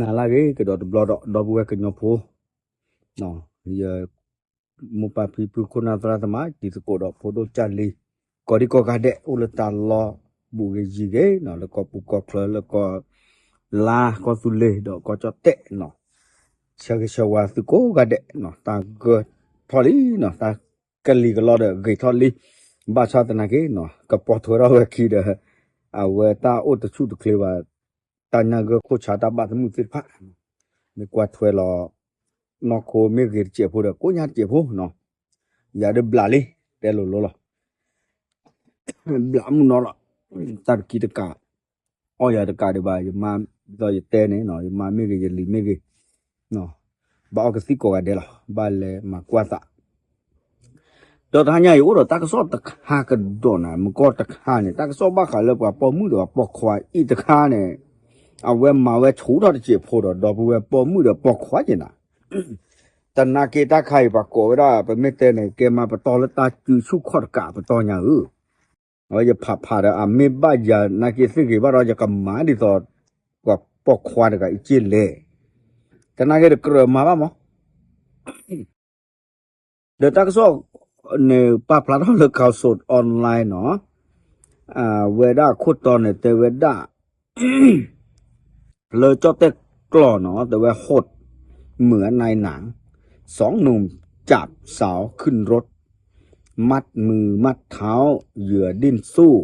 ဟါလၢအဂ့ၤကဒီးတဘျီဒီး ဒီပုၢ်ဝဲၢ်ကညီဖိ, ယမိၢ်ပၢ်ဖံဖု ခိၣ်နၢ်သရၣ်သမါ တံၤသကိးဒီးဖိဒိၣ်ကၢ်လံၤ ကိးဒံကိးဂၤဒဲး အိၣ်လၢတၢ်လီၢ်ဘူးဂ့ၤယံၤဂ့ၤနီၤ, လၢကီၢ်ပူၤကီၢ်ချၢ လၢကီၢ်လါ ကီၢ်သူလ့ၤ ဒီးကီၢ်ကၠီၣ်တဲၣ်နီၤ, ဆၢဂ့ၤဆၢဝါသုကိးဂၤဒဲးနီၤ, တၢ်ဂၢၢ်ထီၣ်လံနီၤ, တၢ်ကလံၤကလီဒီးဂ့ၤထီၣ်လံ, ဘၣ်ဆၣ်သနာ်က့နီၤ ကပီၤထွဲထီၣ်ဝဲခံဒီး အဝဲတၢ်အိၣ်တဆူၣ်တချ့ဘၣ်, တၢ်ညၣ်ဂၢၢ်ခိၣ်ဆါတၢ်ဘၣ်သမုာ်သ့ၣ်တဖၣ်, မ့ၢ်ကွၢ်ထွဲလီၤ နီၢ်ခိမ့ၢ်ဂ့ၤတစဲးဖိဒီး ကိညါတစဲးဖိနီၤ, ယၤဒုးဘျးလံ, တဲလိၤလိၤလီၤ ဘျးမုၢ်နီၤလီၤ, တၢ်တကံတကး, အီၣ်ယၤတကးဒံးဘၣ်, ယမါ, ဒ်သိးယတဲန့ၣ်နီၤ, ယမါမ့ၢ်ဂ့ၤ ယလံၤမ့ၢ်ဂ့ၤ, ဘၣ်အီၣ်ကသံၣ်ကိးဂၤဒဲးလီၤ, ဘၣ်လဲၤမၤကွၢ်သး, ဒီးတဟါညါအံၤအိၣ်ဒီးတၢ်ကစီၣ်တခါကဒီးနၤ, မုၢ်ကီၢ်တခါန့ၣ် တၢ်ကစီၣ်ဘၣ်ဃးလၢပှၤပိာ်မုၣ်ဒီးပှၤပိာ်ခွါအံၤတခါန့ၣ်, အဝဲမၤဝဲဆူၣ်ထီၣ်တစဲးဖိဒီး ဒီပုၢ်ဝဲၢ်ပိာ်မုၣ်ဒီးပိာ်ခွါက့ၤနၤ တနာ်က့တၢ်ခါအံၤ ပှၤကိးဝဲဒၣ် ပမ့ၢ်တဲန့ၣ် ကဲမၤပတီၢ်လၢတၢ်စုဆူၣ်ခီၣ်တကးပတီၢ်ညါဧၢ, အဝဲယဖးဖးဒီး အမ့ၢ်ဘၣ်ယၤနာ်က့သ့ၣ်ဂ့ၤဘၣ်ဒီး ယကမၤဒ်သိး ပှၤပိာ်ခွါတဂၤအံၤက့လဲၣ်, တနာ်က့ဒီးကြၢးမၤဘၣ်မး ဒီးတၢ်ကစီၣ်န့ၣ် ပာ်ဖျါထီၣ်လၢ Khaosod Online နီၤ, ဝဲဒၣ်ခိၣ်တီန့ၣ် တဲဝဲဒၣ် လၢကၠီၣ်တဲၣ်ကျိာ်နီၤ တဲဝဲ โหดเหมือนในหนัง สองหนุ่มจับสาวขึ้นรถ มัดมือมัดเท้าเหยื่อดิ้นสู้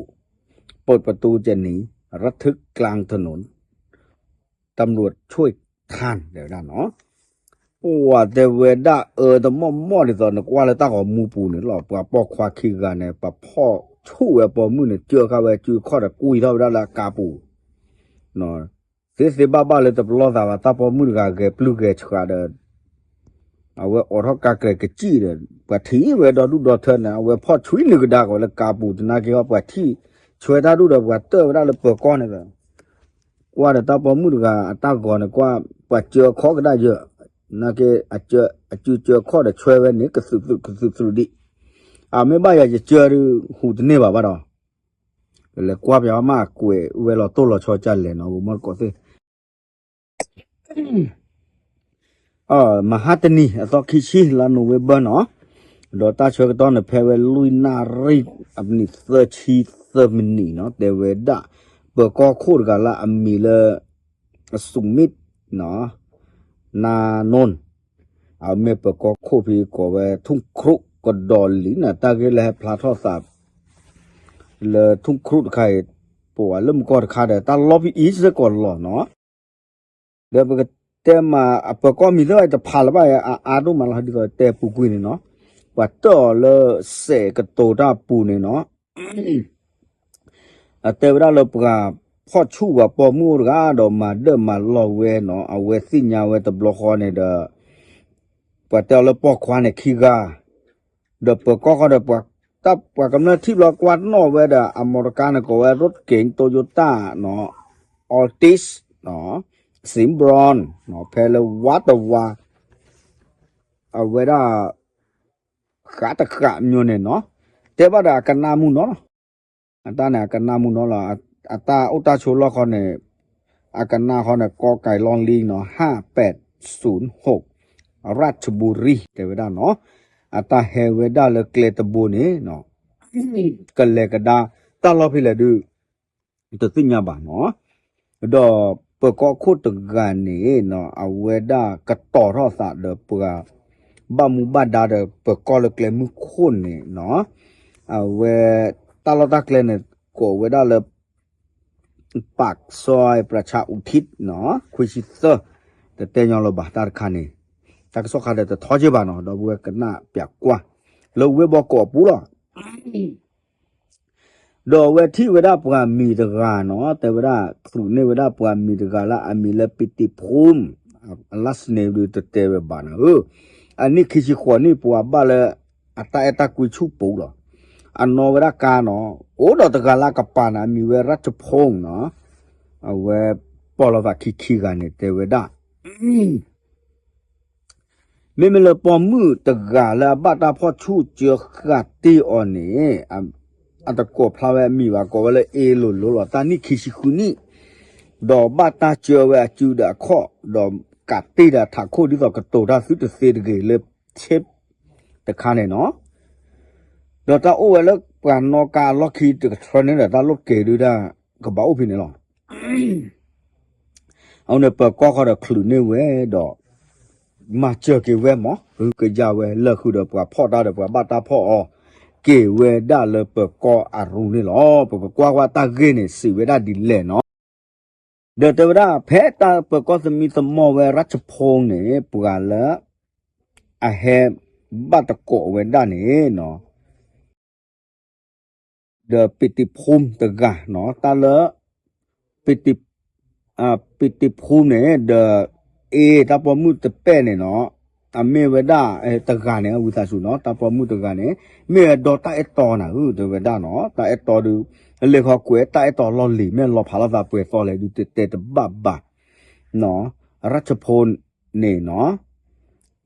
เปิดประตูจะหนี ระทึกกลางถนน ตำรวจช่วยทัน တဲဝဲဒၣ်နီၤ, ပှၤတဲဝဲဒၣ်အၢတမီၢ်မီၢ်ဒ်သိး နကွၢ်လၢတၢ်ဂီၤမူပူၤန့ၣ်လီၤ, ပှၤပိာ်ခွါခံဂၤန့ၣ် ပှၤဖီၣ်ဆူၣ်ဝဲပိာ်မုၣ်န့ၣ် ကၢဃာ်ဝဲစုခီၣ်ဒီးကွံာ်ထီၣ်ဝဲဒၣ်လၢအကါပူၤ သ့သ့ဘၣ်ဘၣ်လၢတပလီၢ်သးဘၣ် တၢ်ပိာ်မုၣ်တဂၤဂဲၤပျုၢ်ဂဲၤဆှးဒီး အဝဲအိးထီၣ်ကါကြဲးကစံၣ်ဒီး ပှၤထံၣ်ဝဲဒီဒူၣ်ဒီထၢန့ၣ် အဝဲဖီၣ်ဆွံနုာ်ကဒါကီးလၢကါပူၤ တနာ်က့ဟီ ပှၤထံၣ်ဆွဲတၢ်ဒူၣ်ဒီး ပှၤတၢၢ်ဝဲဒၣ်လၢပၢၤကီၢ်န့ၣ်ဒီး ကွၢ်ဒီးတၢ်ပိာ်မုၣ်တဂၤအတၢ်ဂီၤန့ၣ် ကွၢ်ပှၤစၢအခီၣ်ကဒါယၢၢ်, နာ်က့ အစၢအခီၣ်ဒီးဆွဲဝဲန့ၣ် ကသုးသုးကသုးသုးဒံး, အမ့ၢ်ဘၣ်ယၤယစၢဒုး ဟူးတန့ၢ်ဘၣ်ဘၣ်ဒီး လဲၤကွၢ်ပၠးမး ကွဲးဝဲလီၤတိၢ်လီၤဆီကလဲၣ်နီၤ ဂိၤမီၢ်တကိးသ့ၣ် မဟါတနံၤ အသီခံဆံ လါနိၣ်ဝ့ဘၢၣ်နီၤ, ဒီးတၢ်ဆၢကတီၢ်န့ၣ် ဖဲဝဲလွံၢ်နၣ်ရံၣ် အမံးနံးသၢဆံသၢမံးနံးနီၤ တဲဝဲဒၣ် ပၢၤကီၢ်ခိၣ်တဂၤလၢအမံၤလၢ အစူးမံး နီၤ နါနိၣ် အမ့ၢ်ပၢၤကီၢ်ခိၣ်ဖဲကိးဝဲ ထူၣ်ခရူၣ်ကဒီးလံနီၤ တၢ်ဂ့ၢ်လၢဟဲဖျါထီၣ်သး လၢထူၣ်ခရူၣ်တခါအံၤ ပဝဲလၢမုၢ်ကီၢ်တခါဒီး တၢ်လီၢ်ဖဲအံၤစ့ၢ်ကီးလီၤနီၤ ဒီးပကတဲမး အပၢၤကီၢ်မံၤသ့ၣ်တဖၣ်လၢၤဘၣ် အအါဒိၣ်မးလီၤ ဒ်သိးတဲပူၤကွံာ်န့ၣ်နီၤ ပှၤတၢၢ်အီၤလၢစဲးကတိၤတၢ်ပူၤန့ၣ်နီၤ အတဲဝဲဒၣ်လၢပှၤဖီၣ်ဆူၣ်ပှၤပိာ်မုၣ်အိၣ်တဂၤဒီးမၤဒၢၣ်မၤလီၢ်ဝဲနီၤ အဝဲသ့ၣ်ညါဝဲတဘျီဃီန့ၣ်ဒီး ပှၤတဲအီၤလၢပိာ်ခွါန့ၣ်ခံဂၤ ဒီးပၢၤကီၢ်ဃီဒီး ပှၤကမျၢၢ်ထံၣ်ဘျီကွၢ်နီၣ်ဝဲဒီး အမီတကါန့ၣ်ကိးဝဲ ရိးက့ၤ တိယိၤတၣ်နီၤ Altis နီၤ Citroën နီၤ ဖဲလၢဝါတဝါ အဝဲဒၣ် ဃးတဃးမျိုးန့ၣ်နီၤ တဲဘၣ်ဒီးအကနၣ်မုၢ်နီၤလီၤ အတၢ်န့ၣ် အကနၣ်မုၢ်နီၤလီၤ အတၢ်အိၣ်တၢ်ဆိးလီၢ်ခီန့ၣ် အကနၣ်ဃီန့ၣ် ကီးကဲးလီၢ်လံနီၤ ห้าแปดศูนย์หก ราชบุรี တဲဝဲဒၣ်နီၤ အတၢ်ဟဲဝဲဒၣ်လၢကျဲတဘိန့ၣ်နီၤ ကလဲၤကဒါ တၢ်လီၢ်ဖဲလဲၣ်ဒုး တသ့ၣ်ညါဘၣ်နီၤ ဒီးပၢၤကီၢ်ခိၣ်တဂၤန့ၣ်နီၤ အဝဲဒၣ်ကတီၤထီၣ်သးဒီးပှၤ ဘၣ်မူဘၣ်ဒါဒီးပၢၤကီၢ်လၢကျဲမုၢ်ခိၣ်န့ၣ်နီၤ အဝဲ တၢ်လီၢ်တၢ်ကျဲန့ၣ် ကိးဝဲဒၣ်လၢ ပၢးစီ ပြၤဆၣ်အူထံးနီၤ ခွံဆံသၢ တတဲညီလၢၤဘၣ်တၢ်တခါန့ၣ် တၢ်ကစီၣ်ခါဒီးတထီက့ဘၣ်နီၤ ဒီပုၢ်ဝဲၢ်ကနၣ်ပၠးကွၢ် လၢဝ့ၢ်ဘီကီးအပူၤလီၤ ဒီးအဝဲထံၣ်ဝဲဒၣ်ပှၤမံၤတဂၤနီၤ တဲဝဲဒၣ် ချုးန့ၢ်ဝဲဒၣ်ပှၤမံၤတဂၤလၢအမံၤလၢ ပံတံးဖူမ် အ last name ဒုးတတဲဝဲဘၣ်နၤဧၢ အနံၣ်ခံဆံဃိးနံၣ် ပှၤဘၣ်လၢ အတၢ်အဲၣ်တၢ်ကွံဆူၣ်ပူၤလီၤ အနီၢ်ဝဲဒၣ်ကါနီၤ အိၣ်ဒီးတဂၤလၢအကပၤန့ၣ် အမံၤဝဲ ရၢ်တဖူမ်နီၤ အဝဲပီၢ်လီၤသးခံခံဂၤန့ၣ် တဲဝဲဒၣ် မ့မ့ၢ်လၢပိာ်မုၣ်တဂၤလၢအဘၣ်တၢ်ဖီၣ်ဆူၣ်စၢဃာ်တ့ၢ်အီၤန့ၣ် အတကိးဖျါဝဲအမံၤဘၣ် ကိးဝဲလၢအ့လိၤလိၤလီၤ တၢ်နံၣ်ခံဆံဃုနံၣ် ဒီးဘၣ်တၢ်စၢဝဲအစုဒီးအခီၣ်, ဒီးကးတ့ၢ်ဒီးထးခိၣ်ဒ်သိးကတိၤတၢ်သုတသ့တဂ့ၤလၢ chip တခါန့ၣ်နီၤ. ဒီးတၢ်အိၣ်ဝဲလၢပှၤနီၣ်ကါအလီၢ်ခံတကထြၢန့ၣ်ဒီး တၢ်လိၣ်က့ၤဒုဒၣ်ကဘၣ်အိၣ်ဖဲန့ၣ်လီၤ. အဃိန့ၣ် ပၢၤကီၢ်ဃီဒီးချုးန့ၢ်ဝဲဒီး မၤစၢၤက့ၤဝဲမး, ကဟုကယာ်ဝဲလၢာ်ဃုာ်ဒီးပှၤဖီၣ်တၢ်ဒီးပှၤဘၣ်တၢ်ဖီၣ်အီၤ က့ၤဝဲဒၣ်လၢပၢၤကီၢ်အရူန့ၣ်လီၤ. ပကကွၢ်ကွၢ်တၢ်ဂ့ၢ်န့ၣ် စံးဝဲဒၣ်ဒ်လဲၣ်နီၤ. ဒီးတဲဝဲဒၣ် ဖဲတၢ်ပၢၤကီၢ်သမံသမိးဝဲရၢ်ၡဖိန့ၣ် ပှၤလၢ အဟဲဘၣ်တကိးဝဲဒၣ်န့ၣ်နီၤ ဒီးပ့းတ့ဖူမ်တဂၤနီၤ, တၢ်လၢ ပ့းတ့ ပ့းတ့ဖူမ်န့ၣ် ဒီး အ့ တၢ်ပိာ်မုၣ်တပဲၢ်န့ၣ်နီၤ, အမ့ၢ်ဝဲဒၣ် တဂၤန့ၣ် ဝံသးစူၤနီၤ, တၢ်ပိာ်မုၣ်တဂၤန့ၣ် မ့ၢ်ဝဲဒီးတၢ်အဲၣ်တီနၤဧၢ တဲဝဲဒၣ်နီၤ, တၢ်အဲၣ်တီဒီး အလဲၤဃီကွဲးတၢ်အဲၣ်တီလီၢ်လံၤ မ့ၢ်လီၤဖးလိာ်သးပှဲၤသီလဲၣ်ဒုးတဲတဘၣ်ဘၣ် ရၢ်ၡဖိန့ၣ်နီၤ,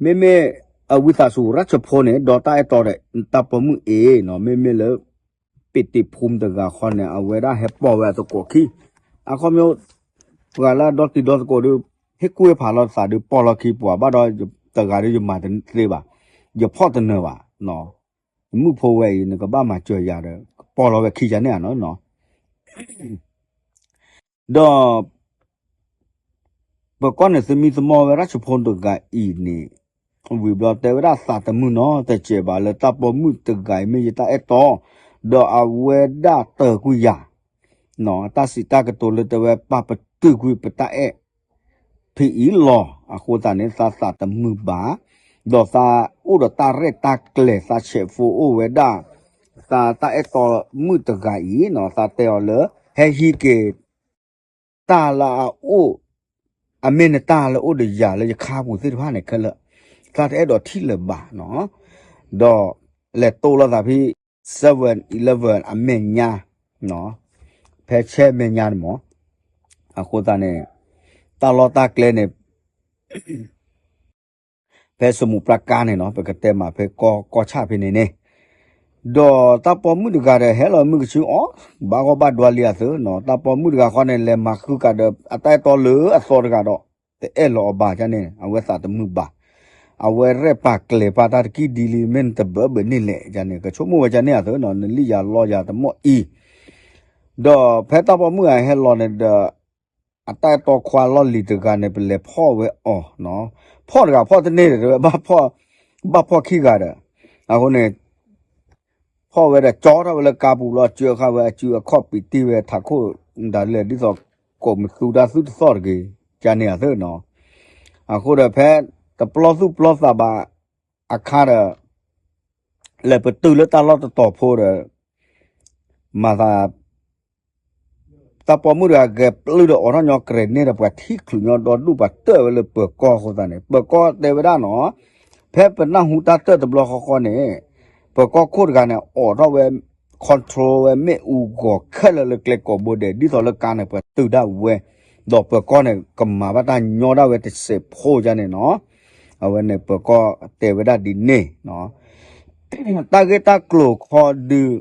မ့မ့ၢ် အဝံသးစူၤ ရၢ်ၡဖိန့ၣ် ဒီးတၢ်အဲၣ်တီဒီး တၢ်ပိာ်မုၣ်အ့နီၤ, မ့မ့ၢ်လၢ ပ့းတ့ဖူမ်တဂၤဃီန့ၣ် အဝဲဒၣ်ဟဲပိာ်ဝဲအသကိးခံ, အခီပညီ ပှၤလၢအဒီတံၤဒီသကိးဒီး ဟ့ၣ်ကူၣ်ဟ့ၣ်ဖးလိာ်သးဒီးပိာ်လီၤခံပှၤ ဘၣ်ဒီးတဂၤဒီးယမၤတသ့ဘၣ်, ယဖီၣ်တနၢၤဘၣ်, မုၣ်ဖိဝဲအံၤ နကဘၣ်မၤစၢၤယၤဒီး ပိာ်လီၤဝဲခံယၤန့ၣ်ဧါနီၤ, ဒီး ပၢၤကီၢ်န့ၣ် သမံသမိးဝဲရၢ်ၡဖိတဂၤအံၤန့ၣ် ဝံၤဘျီတဲဝဲဒၣ်သးတမုာ်နီတစဲးဘၣ်လၢတၢ်ပိာ်မုၣ်တဂၤအံၤမ့ၢ်ယတၢ်အဲၣ်တီ, ဒီးအဝဲဒၣ်တၢၢ်ကွံာ်ယၤ, တၢ်စံးတၢ်ကတိၤလၢတဲဝဲပာ်ပတုာ်ကွံာ်ပတၢ်အဲၣ် ဖဲအံၤလီၤ. အဃိသတးန့ၣ် သးသးတမုာ်ဘၣ်, ဒီးသးအိၣ်ဒီးတၢ်ရဲၣ်တၢ်ကျဲၤ သးဆဲးဖိအိၣ်ဝဲဒၣ်, သးတၢ်အဲၣ်တီမုၣ်တဂၤအံၤနီၤ, သးတဲအီၤလၢ ဟဲဟံးက့ၤ တၢ်လၢအအိၣ်, အမ့ၢ်နတၢ်လၢအိၣ်ဒီးယၤလၢယခါပူၤသ့ၣ်တဖၣ်န့ၣ်ခဲလၢာ်, သးတအဲၣ်ဒိးထံၣ်လၢၤဘၣ်နီၤ, ဒီးလဲၤတိၢ်လိာ်သးဖဲ seven eleven အမဲာ်ညါ, ဖဲဆဲမဲာ်ညါန့ၣ်မး, အဃိသတးန့ၣ် တၢ်လီၢ်တၢ်ကျဲန့ၣ် ဖဲစမူးပြကါန့ၣ်နီၤ, ပကတဲမးဖဲကီၢ်ဆၣ်ဖဲန့ၣ်န့ၣ်, ဒီးတၢ်ပိာ်မုၣ်တဂၤဒီးဟဲလီၤမုၢ်ကဆူအီၤ, ဘၣ်ဂီၢ်ဘၣ်ဒွါလံအသိးနီၤ, တၢ်ပိာ်မုၣ်တဂၤဃီန့ၣ် လဲၤမၤဃုကးဒီးအတၢ်အဲၣ်တီလၢအသီတဂၤဒီး တအဲၣ်လီၤအီၤဘၣ်န့ၣ် အဝဲသးတမုာ်ဘၣ်, အဝဲရဲၣ်ပာ်ကျဲၤပာ်တၢ်တကံၢ်ဒ်လံ မ့ၢ်နတဘၢဘၣ်န့ၣ်လဲၣ်န့ၣ် ကဆိကမိၣ်ဝဲန့ၣ်အသိးနီၤ, နလံၣ်ယၤလီယၤတမီၢ်အံၤ, ဒီးဖဲတၢ်ပိာ်မုၣ်အဟဲလီၤန့ၣ်ဒီး အတၢ်အဲၣ်တီခွါလီၢ်လံၤတဂၤန့ၣ် ပလဲၤဖီၣ်ဝဲအီၤနီၤ, ဖီၣ်တဂၤဖီၣ်တန့ၢ်ဒီး တဲဝဲ ဘၣ်ဖီၣ်ခံဂၤဒီး, အဃိန့ၣ် ဖီၣ်ဝဲဒီးကၠီထီၣ်ဝဲလၢကါပူၤလီၤ, ကၢဃာ်ဝဲအစုအခီၣ် ပံးတံၢ်ဝဲထးခိၣ် ဒၣ်လဲာ်ဒ်သိး ကိးမသူတၢ်သူၣ်တသီၣ်တဂ့ၤ, ကန့ၣ်အသိးနီၤ, အဃိဒီးဖဲတပျီသူၣ်ပျီသးဘၣ်အခါဒီး လဲၤပတုာ်လၢတၢ်လီၢ်တတီၤဖိဒီး မၤသး တၢ်ပိာ်မုၣ်တဂၤဂဲၤပျုၢ်ဒီးအိးထီၣ်ညီကရဲးန့ၢ်ဒီးပှၤထံချုးညီဒီဒူၣ်ပှၤတၢၢ်ဝဲလၢပၢၤကီၢ်အဃိသတးန့ၣ် ပၢၤကီၢ်တဲဝဲဒၣ်နီၤ, ဖဲပနၢ်ဟူတၢ်တၢၢ်တဘျီဃီဃီန့ၣ် ပၢၤကီၢ်ခိၣ်တဂၤန့ၣ် အိးထီၣ်ဝဲ control ဝဲမ့ၣ်အူဂီၤခဲလၢာ်လၢကျဲကိးဘိဒဲး ဒ်သိးလၢကါန့ၣ် ပှၤတုာ်ဒၣ်ဝဲ, ဒီးပၢၤကီၢ်န့ၣ် ကမၤဘၣ်တၢ်ညီဒၣ်ဝဲတစဲးဖိဒ်န့ၣ်နီၤ, အဝဲန့ၣ်ပၢၤကီၢ်တဲဝဲဒၣ်ဒ်န့ၣ် တၢ်ဂ့ၢ်တၢ်ကျိၤခီဒုး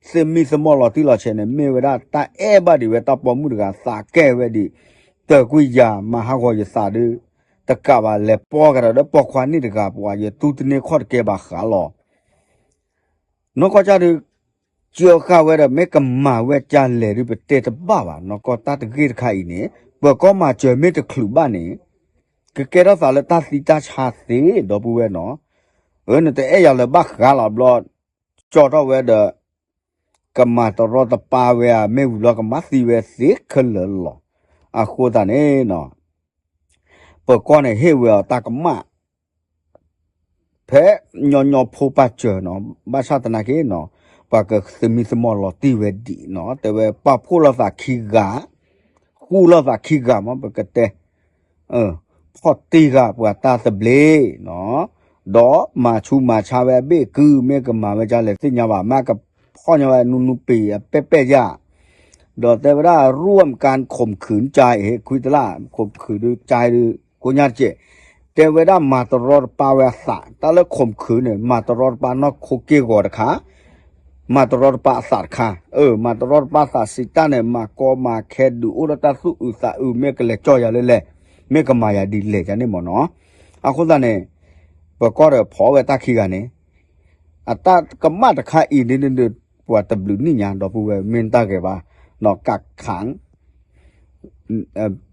သမံသမိးလီၤတံၢ်လီၤဆဲးန့ၣ် မ့ၢ်ဝဲဒၣ်တၢ်အဲၣ်ဘၣ်ဒံးဝဲတၢ်ပိာ်မုၣ်တဂၤ သးကဲဝဲဒံး တၢၢ်ကွံာ်ယၤ မၤဟးဂီၤယသးဒုး တကးဘၣ် လဲၤပိာ်ကဒီးဒီးပိာ်ခွါန့ၣ်တဂၤ ပှၤယတူၢ်တန့ၢ်ခီၣ်တကဲဘၣ်ဃးလီၤ. နီၢ်ကီၢ်ကၢ်ဒုး ကၢဃာ်ဝဲဒီး မ့ၢ်ကမၤဝဲကၢလဲၣ်ဒုး ပတဲတဘၣ်ဘၣ်. နီၢ်ကီၢ်တၢ်တဂ့ၢ်တခါအံၤန့ၣ် ပၢၤကီၢ်မၤစၢၤမ့ၢ်တချုးဘၣ်န့ၣ် ကကဲထီၣ်သးလၢတၢ်သံတၢ်ဆါသ့ ဒီပုၢ်ဝဲၢ်နီၤ. အၢ နတအဲၣ်ယၤလၢၤဘၣ်ဃးလီၤဘျီ ကၠီထီၣ်ဝဲဒီး ကမၤတရီတပါဝဲဧါ မ့ၢ်ဝံၤဘျီကမၤသံဝဲသ့ခဲလၢာ်လီၤ. အဃိသတးန့ၣ်နီၤ ပၢၤကီၢ်န့ၣ်ဟ့ၣ်ဝဲအီၤတၢ်ကမၣ် ဖဲညီညီဖိပာ်စၢၤနီၤ ဘၣ်ဆၣ်သနာ်က့နီၤ ပှၤကသမံသမိးလီၤတံၢ်ဝဲဒံးနီၤ တဲဝဲပာ်ဖှိၣ်လိာ်သးခံဂၤ ဃူလိာ်သးခံဂၤမ့ၢ်ပကတဲ ဖီၣ်တံၢ်ဃာ်ပှၤတၢ်သဘျ့နီၤ ဒီးမၤဆူးမၤဆါဝဲအဘ့ၣ်ကု မ့ၢ်ကမၤဝဲဒ်လဲၣ်သ့ၣ်ညါဘၣ် မ့ၢ်ကဖီၣ်ညါဝဲနူနူပ့ၤအပဲၣ်ပဲၣ်ယါ ဒီးတဲဝဲဒၣ် ร่วมกันข่มขืนใจ ဟ့ၣ်ခွံတလၢ် ข่มขืนဒုး ကၠါဒုး ကိညါတကဲး တဲဝဲဒၣ်မၤတရီတပါဝဲအသး တၢ်လၢ ข่มขืน န့ၣ် မၤတရီတပါနီၢ်ခိက့ၢ်ဂီၤတခါ မၤတရီတပါအသးတခါ, အၢ မၤတရီတပါအသးစံးတၢ်န့ၣ် မၤကီမၤခဲဒုးအိၣ်ဒီးတၢ်သူၣ်အုးသးအုး မ့ၢ်ကလဲၤကၠီယၤလၢလဲၣ်, မ့ၢ်ကမၤယၤဒ်လဲၣ်ယၤန့ၣ်မ့ၢ်နီၤ. အဃိသတးန့ၣ် ပၢၤကီၢ်ဒီးဖီၣ်ဝဲတၢ်ခံဂၤန့ၣ် အတၢ်ကမၣ်တခါအံၤဒ်န့ၣ်ဒုး ပှၤတဘျုးနံၣ်ညါ ဒီပုၢ်ဝဲၢ် မ့ၢ်တၢ်ဂ့ၤဘၣ်, နီၢ်ကးခး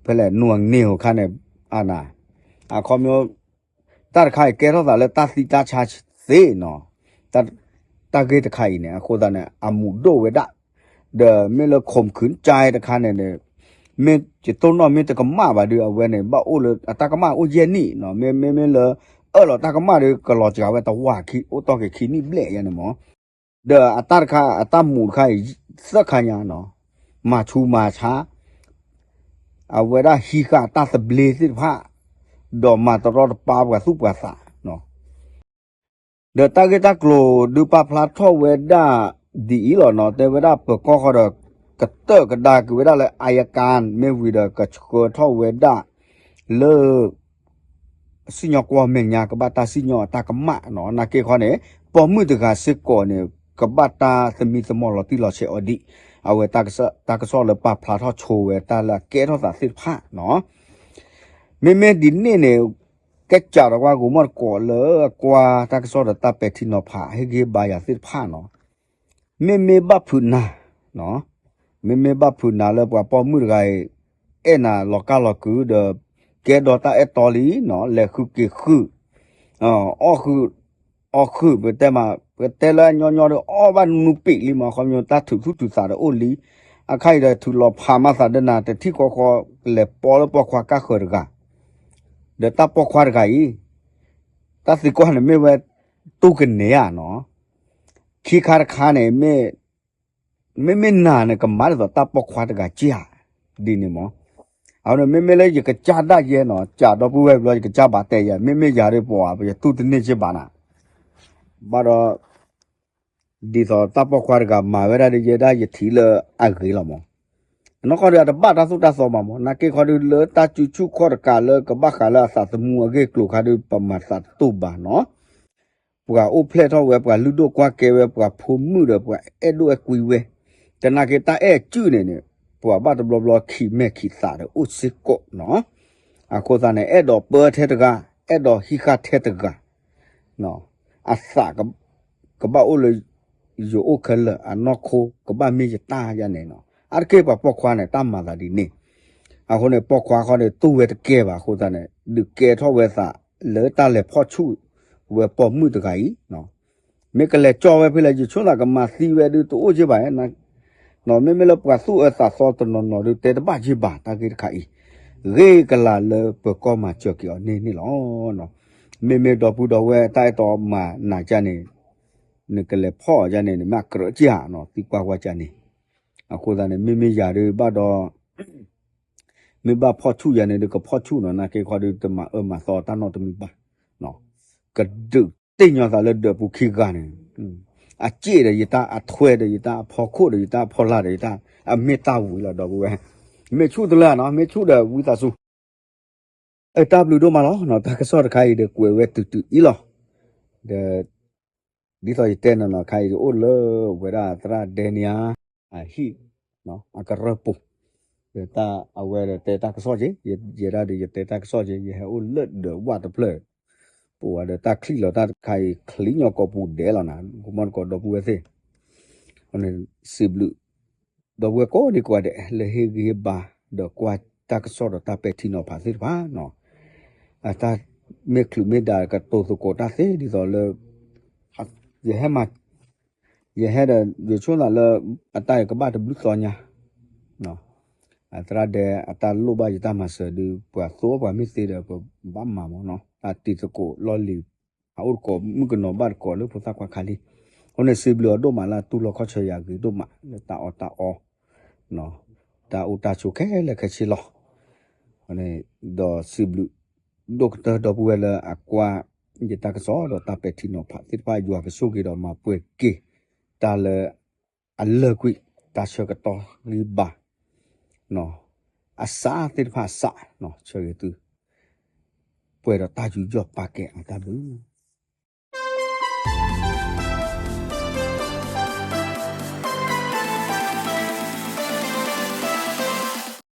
ဖဲလဲၣ် နွံနံၣ်ဟိခါန့ၣ် အနၤ အခီပညီ တၢ်တခါအံၤကဲထီၣ်သးလၢတၢ်သံတၢ်ဆါသ့နီၤ, တၢ်ဂ့ၢ်တခါအံၤန့ၣ် အဃိသတးန့ၣ် အမူးဒိၣ်ဝဲဒၣ်, ဒီးမ့ၢ်လၢ ข่มขืนใจ တခါန့ၣ်ဒီး မ့ၢ်ယတိၢ်နီၣ်မ့ၢ်တကမၣ်ဘၣ်ဒီး အဝဲန့ၣ် ဘၣ်အိၣ်လၢအတၢ်ကမၣ်အိၣ်ယဲၢ်နံၣ်နီၤ, မ့မ့ၢ်လၢ အၢၣ်လီၤတၢ်ကမၣ်ဒီး ကလီၤစှၤဝဲတဝၢခံ အိၣ်တီၢ်က့ၤခံနံၣ်ဘျဲၣ်ယဲန့ၣ်မ့ၢ် ဒီးအတၢ်တခါ အတၢ်မူးတခါအံၤ သၢခါညါနီၤ, မၤဆူးမၤဆါ အဝဲဒၣ်ဟံးဃာ်တၢ်သဘျ့သ့ၣ်တဖၣ်, ဒီးမၤတရီတပါပှၤသူၣ်ပှၤသးနီၤ. ဒီးတၢ်ဂ့ၢ်တၢ်ကျိၤဒုးပာ်ဖျါထီၣ်ဝဲဒၣ်ဒ်အံၤလီၤနီၤ, တဲဝဲဒၣ်ပၢၤကီၢ်ဃီဒီး ကတၢၢ်ကဒါက့ၤဝဲဒၣ်လၢ အယကၤ မ့ၢ်ဝံၤဒီးကဆှၢထီၣ်ဝဲဒၣ်လၢ စံၣ်ညီၣ်ကွီၢ်မဲာ်ညါ ကဘၣ်တၢ်စံၣ်ညီၣ်အတၢ်ကမၣ်နီၤ, နာ်က့ခီန့ၣ် ပိာ်မုၣ်တဂၤစ့ၢ်ကီးန့ၣ် ကဘၣ်တၢ်သမံသမိးလီၤတံၢ်လီၤဆဲးအီၤဒံး, အဝဲတၢ်ကစီၣ်လၢပာ်ဖျါထီၣ်ဆိဝဲတၢ်လၢအကဲထီၣ်သးသ့ၣ်တဖၣ်နီၤ. မ့မ့ၢ်ဒ်န့ၣ်န့ၣ် ကဲစးဒီးကွၢ်ဂိၤမီၣ်တကိးလၢအကွၢ်တၢ်ကစီၣ်ဒီးတၢ်ပဲာ်ထံနီၤဖး ဟ့ၣ်ဂံၢ်ဟ့ၣ်ဘါယၤသ့ၣ်တဖၣ်နီၤ, မ့မ့ၢ်ဘၣ်ဖုးနၤ, မ့မ့ၢ်ဘၣ်ဖုးနၤလၢပှၤပိာ်မုၣ်တဂၤအံၤ အဲၣ်နၤလီၤကၢ်လီၤကုာ်ဒီး ကဲဒီးတၢ်အဲၣ်တီလံနီၤ, လဲၤဃုက့ၤဃု, အီၣ်ဃု, အီၣ်ဃု, ပတဲမး, ပတဲလၢအညီညီဒီး အီၣ်ဘၣ်နူပံာ်လံမး, ခီပညီတၢ်ထုးသူၣ်ထုးသးဒီးအိၣ်လံ, အခါအံၤဒီးထုးလီၤဖးမးသးဒီးနၤ တထံၣ်ဃီဃီ လဲၤပိာ်လၢပိာ်ခွါကၢ်ဃၢၤတဂၤ, ဒီးတၢ်ပိာ်ခွါတဂၤအံၤ တၢ်သံကွၢ်န့ၣ်မ့ၢ်ဝဲ တူၢ်ကနဲဧါနီၤ, ခံခါတခါန့ၣ် မ့မ့ၢ်နၤန့ၣ် ကမၤဒ်သိးတၢ်ပိာ်ခွါတဂၤကၢ်ဧါ, ဒ်န့ၣ်မး, အဃိန့ၣ် မ့မ့ၢ်လၢယကစၢ်ဒၣ်ယဲနီၤ, စးဒီပုၢ်ဝဲၢ်ဘျီ ယကစၢ်ဘၣ်တဲယၤ, မ့မ့ၢ်ယၤဒီးပှၤ ပယတူၢ်တန့ၢ်က့ဘၣ်နၤ, ဘၣ်ဒီး ဒ်သိးတၢ်ပိာ်ခွါတဂၤမၤဝဲဒၣ်ဒီး ယဲဒၣ်ယထံၣ်လၢအဂ့ၤလီၤမး, အနီၢ်ကီၢ်ဒီးအတဘၣ်တၢ်သိၣ်တၢ်သီဘၣ်မး, နာ်က့ခီဒီးလၢတၢ်စုဆူၣ်ခီၣ်တကးလၢကဘၣ်ဃးလၢအသးသမူအဂ့ၢ်အကျိၤခါဒီး ပမၤသးတတူၢ်ဘၣ်နီၤ ပှၤအိၣ်ဖျဲၣ်ထီၣ်ဝဲ ပှၤလုၢ်ဒိၣ်ကွၢ်ကဲဝဲ ပှၤဖိမုၣ်ဒီး ပှၤအဲၣ်ဒိၣ်အဲၣ်ကွံဝဲ, တနာ်က့တၢ်အဲၣ်အစုၣ်န့ၣ်န့ၣ် ပှၤဘၣ်တဘျီဘျီခံးမဲာ်ခံးသးဒီးအိၣ်စ့ၢ်ကီးနီၤ, အဃိသတးန့ၣ် အဲၣ်ဒိးပၢထဲတဂၤ, အဲၣ်ဒိးဟံးဃာ်ထဲတဂၤ, အသး ကဘၣ်အိၣ်လၢ ယအိၣ်ခဲလၢာ် အနီၢ်ခိကဘၣ်မ့ၢ်ယတၢ်ယါန့ၣ်နီၤ, အါတက့ၢ်ပှၤပိာ်ခွါန့ၣ် တၢ်မၤသးဒ်န့ၣ်, အဃိန့ၣ် ပိာ်ခွါခီန့ၣ် တူၢ်ဝဲတကဲဘၣ်အဃိသတးန့ၣ် ဒုးကဲထီၣ်ဝဲသးလၢတၢ်လဲၤဖီၣ်ဆူၣ်ဝဲပိာ်မုၣ်တဂၤအံၤ, မ့ၢ်ကလဲၤကၠီဝဲဖဲလဲၣ် ယဆိသးကမၤသံဝဲဒုးတအိၣ်က့ဘၣ်, မ့မ့ၢ်လၢပှၤသူၣ်အၢသးသီတနီၤနီၤဒုးတဲတဘၣ်က့ဘၣ် တၢ်ဂ့ၢ်တခါအံၤ, ဂ့ၤကလၤလၢပၢၤကီၢ်မၤစၢၤက့ၤအီၤန့ၣ်န့ၣ်လီၤ. မ့မ့ၢ်ဒီပုၢ်ဒီဝဲၢ်တၢ်အဲၣ်တီမၤနၤကၢ်န့ၣ်, နကလဲၤဖီၣ်အီၤကၢ်န့ၣ် နမ့ၢ်အကြၢးက့ဧါနီၤ သံကွၢ်ကွၢ်ကၢ်န့ၣ်, အဃိသတးန့ၣ် မ့မ့ၢ်ယၤဒုးဘၣ်ဒီး မ့ၢ်ဘၣ်ဖီၣ်ဆူၣ်ယၤန့ၣ်ဒုး ကဖီၣ်ဆူၣ်နီၤ နာ်က့ခီဒုး တမၤအၢမၤသီတၢ်နီတမံၤဘၣ်, ကဒုးသ့ၣ်ညါသးလၢဒၢးပူၤခံဂၤန့ၣ်, အစ့ၣ်ဒီးယတၢ် အထွဲဒီးယတၢ် အဖီခိၣ်ဒီးယတၢ် အဖီလာ်ဒီးယတၢ် အမ့ၢ်တၢ်ဝံၤလီၤ ဒီပုၢ်ဝဲၢ်, မ့ၢ်ဆူၣ်တလၢနီၤ မ့ၢ်ဆူၣ်ဒီးဝံသးစူၤ အတၢ်ဘျုးဒိၣ်မးလီၤနီၤ တၢ်ကစီၣ်တခါအံၤဒီးကွဲးဝဲတုၤတုၤအံၤလီၤ, ဒီး ဒ်သိးယတဲနီၤနီၤ ခါအံၤယအိၣ်လၢဝဲဒၣ်သရၣ်ဒဲန့ၣ်ဧါ, အဟံၣ်, အကရၢၢ်ပူၤ, ဒီးတၢ်အဝဲဒီးတဲတၢ်ကစီၣ်က့, ယဲဒၣ်ဒီးယတဲတၢ်ကစီၣ်က့ ယဟဲအိၣ်လၢဒၢးဝၣ်တဖျၢၣ်, ပဝဲဒီးတၢ်ချံၣ်လီၤတၢ်တခါအံၤ ချံၣ်ညီၣ်ကိာ်ပူၤဒဲးလီၤနၤ ကမီၢ်တကိးဒီပုၢ်ဝဲၢ်သ့ၣ်, စံးဘျုး ဒီပုၢ်ဝဲၢ်ကိးဒံကိးဂၤဒဲး လၢဟ့ၣ်ဂံၢ်ဟ့ၣ်ဘါ ဒီးကွၢ်တၢ်ကစီၣ်ဒီးတၢ်ပဲာ်ထံနီၤဖးသ့ၣ်တဖၣ်နီၤ, အတၢ်မ့ၢ်ချုးမ့ၢ်ဒါကတိၤသကိးတၢ်သ့ဒ်သိးလၢ ယဟဲမၤ ယဟဲဒီး ယဆိသးလၢ အတၢ်အံၤကဘၣ်တဘျုးသီညါ, အသရၣ်ဒဲအတၢ်လိၣ်ဘၣ်ယတၢ်မၤစၢၤဒုး ပှၤသိပှၤမ့ၢ်သ့ဒီး ပဘၣ်မၤမးနီၤ တၢ်တံၤသကိးလီၢ်လံၤ အအိၣ်တကိး မုၣ်ကနီၤဘၣ်တကိးလၢဖိသၣ်ခွါခါလံ, အဃိန့ၣ်စံးဘျုးအီၤဒိၣ်မးလၢအတူၢ်လိာ်ခီၣ်ဆၢယၤဂ့ၤဒိၣ်မး လၢတၢ်အီၣ်တၢ်အီ တၢ်အိၣ်တၢ်ဆိးခဲလၢာ်ခဲဆ့လီၤ, ဒီးစံးဘျုး ဒိၣ်ကတၢၢ်ဒီပုၢ်ဝဲၢ်လၢအကွၢ် ယတၢ်ကစီၣ်ဒီးတၢ်ပဲာ်ထံနီၤဖးသ့ၣ်တဖၣ် ယွၤကဆိၣ်ဂ့ၤဒီးမၤပှဲၤက့ၤ တၢ်လၢ အလၢာ်ကွံာ် တၢ်ဆၢကတီၢ်ဂံၢ်ဘါ အစးသ့ၣ်တဖၣ်အစး ဆၢဂ့ၤသု ပှဲၤဒီးတၢ်ယူးယီၣ်ပာ်ကဲအတၢ်ဘျုး